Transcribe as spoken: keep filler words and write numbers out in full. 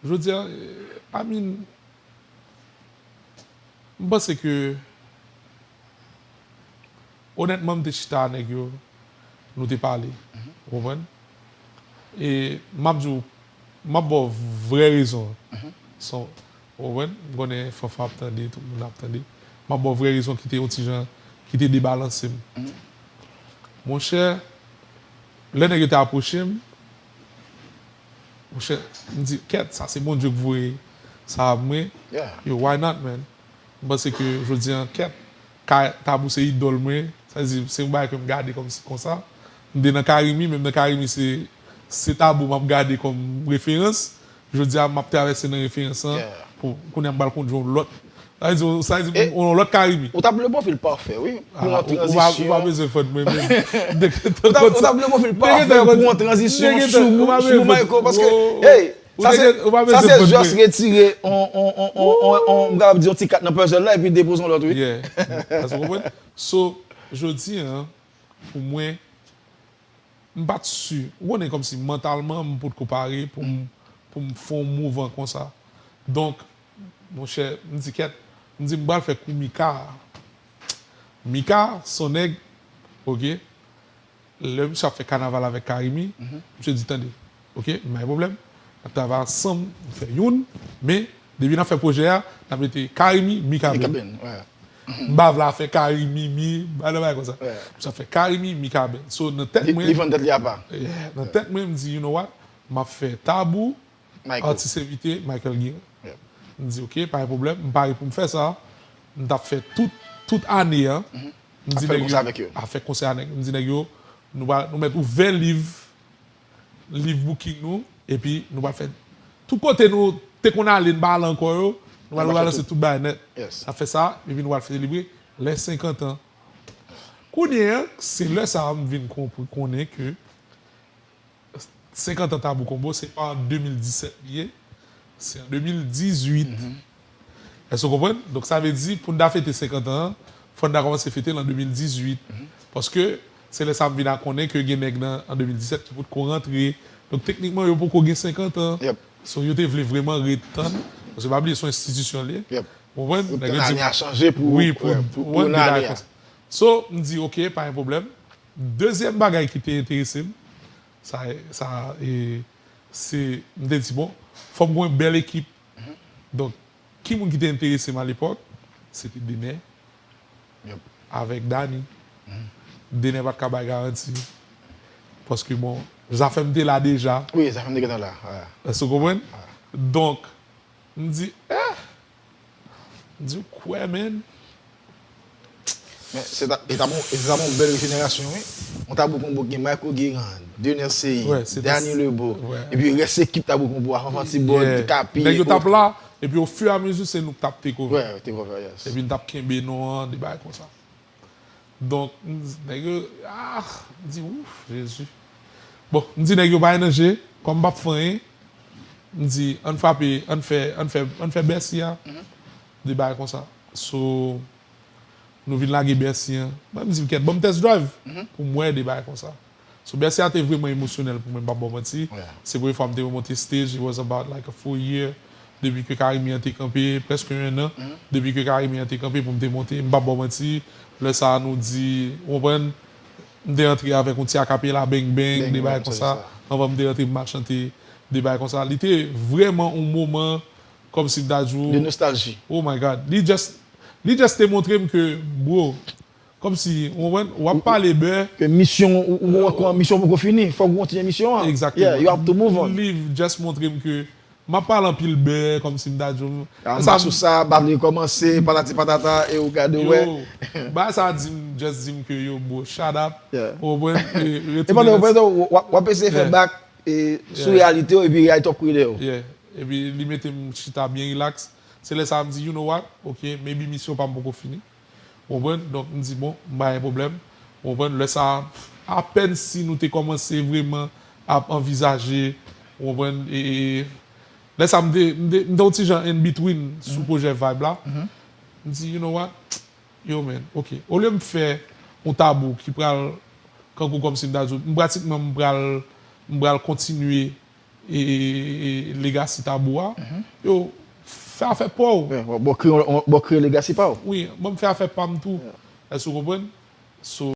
Jodi a, I mean, m panse ke, onètman, m te chita a nèg yo, nou te pale. Ou konprann? E m ap di w, m ap ba w vrè rezon an. San, ou konprann? M konnen Fanfan ap tande, tout moun ap tande. M ap ba w vrè rezon ki te yon ti jan, ki te debalanse m. Monchè, lè nèg yo te apwoche m, monchè, m di, kèt, sa se Bondye k voye sa a mwen. Yo, why not, man? M panse ke jodi a, kèt, Tabou se idòl mwen. Sa vle di, se yon bagay ke m gade kòmsi konsa. M te nan Carimi, menm nan Carimi, se, se Tabou m ap gade kòm referans. Jodi a, m ap travèse nan referans lan. Pou, kounye a, m pral konnen yon lòt. Sa vle di, sa vle di, yon lòt Carimi. Ou t ap le pwofil pafè, wi, pou yon tranzisyon. Ou pa bezwen fè mwen menm. Ou t ap le pwofil pafè pou yon tranzisyon sou, sou Michael, paske, hey, sa se just retire on, on, on, on, on, on, m kapab di yon ti kat nan puzzle la epi depoze yon lòt, wi. Yeah. Èske w konprann? So, jodi a, pou mwen, m pa t si. Ou konnen kòmsi mantalman, m potko pare pou m, pou m fè yon mouvman konsa. Donk, monchè, m di kèt, m di m pral fè kou Mika a. Mika, se yon nèg, oke, lè misye ap fè kanaval avèk Carimi, misye di, tande, oke, m pa gen pwoblèm, n ap travay ansanm, n fè youn, men depi n ap fè pwojè a, n ap mete Carimi, Mika Band. M pa vle afè Carimi, mi, bagay nan bagay konsa. Misye ap fè Carimi, Mika Band. So, nan tèt mwen, li vann tèt li apa. Yeah, nan tèt mwen, m di, you know what, m ap fè Tabou, atis envite, Michael Guérin. M di, oke, pa gen pwoblèm, m pare pou m fè sa. M t ap fè tout, tout ane a. M di nèg yo, ap fè konsè avèk yo. M di nèg yo, nou va, nou mèt ouvè liv, liv booking nou, epi nou va fè tout kote nou te konn ale, n pa ale ankò yo, nou va, nou va lanse tout bagay nèt. N ap fè sa, epi nou va selebre lè senkant an. Kounye a, se lè sa a m vin konpr-, konnen ke senkant an Tabou Combo, se pa an de mil disèt li ye, se an de mil dizuit. Èske w konprann? Donk, sa vle di, pou n ta fete senkant an, fò n ta kòmanse fete l an de mil dizuit. Paske, se lè sa a m vin a konnen ke gen nèg nan, an de mil disèt ki potko rantre. Donk, teknikman, yo poko gen senkant an. So, yo te vle vrèman ret tann. Paske, pa bliye, se yon enstitisyon li ye. Ou konprann? Pou tann ane a chanje pou, wi, pou, pou, pou yon ane a. So, m di, oke, pa gen pwoblèm. Dezyèm bagay ki te enterese m, sa, sa, e, se, m te di, bon, fò m gen yon bèl ekip. Donk, ki moun ki te enterese m alepòk? Se te Dener avèk Dany. Dener pa t ka bay garanti. Paske, bon, Zafèm te la deja. Wi, Zafèm te gentan la. Èske w konprann? Donk, m di, eh! M di, ou kwè, man? Men se ta, e ta bon, e se ta bon bèl jenerasyon, wi. Yon Tabou Combo gen Michael Guérin, Dener Ceï, Dany Lebeau, epi rès ekip Tabou Combo a, Fanfan Tibòd, Kapi, nèg yo t ap la, epi au fur et à mesure, se nou k t ap take over. Epi n t ap kenbe non an, de bagay konsa. Donk, m di, nèg yo, ah, m di, ouf, Jezi. Bon, m di, nèg yo pa gen danje, kòm m p ap fè anyen, m di, ann frape, ann fè, ann fè, ann fè Bèsi a, de bagay konsa. So, nou vin lage Bèsi an. Mwen, m di, kèt, ban m test drive pou m wè de bagay konsa. So, Bèsi a te vrèman emosyonèl pou mwen, m p ap ba w manti. Se premye fwa m te monte stage, it was about like a full year depi ke Carimi an te kanpe, prèske yon an, depi ke Carimi an te kanpe pou m te monte. M p ap ba w manti, lè sa a nou di, ou konprann, m te antre avèk yon ti acapella bang bang, de bagay konsa. Anvan m te antre, m ap chante, de bagay konsa. Li te vrèman yon moman, kòmsi m ta di w, de nostalji. Oh my God. Li just, li just te montre m ke, bro, kòmsi, ou konprann, w ap pale bè. Ke misyon, ou, ou, ou, misyon poko fini. Fòk ou kontinye misyon an. Exactement. Yeah, you have to move on. Li just montre m ke m ap pale anpil bè, kòmsi m ta di w. Anba sou sa, bab li kòmanse, patati patata, e ou gade, wè. Yo, bagay sa di m, just di m ke, yo, bro, shut up. Ou konprann? E, retounen nan w ap, w ap eseye fè back, e, sou reyalite w, epi reyalite w ap kouri dèyè w. Yeah. Epi li mete m chita byen relax. Se lè sa a m di, you know what? Ok, maybe misyon pa m poko fini. Ou konprann? Donk, m di, bon, m pa gen pwoblèm. Ou konprann? Lè sa a, apèn si nou te kòmanse vrèman ap anvizaje, ou konprann? E, e, lè sa a, m te, m te, m te yon ti jan in between sou pwojè Vibe la. M di, you know what? Yo, man, ok. Olye m fè yon Tabou ki pral, kankou kòmsi m ta di w, m pratikman m pral, m pral kontinye e, e, e, legacy Tabou a, yo fè afè pa w. Bon, kreye, bon, kreye legacy pa w. Wi, bon, m fè afè pa m tou. Èske w konprann? So,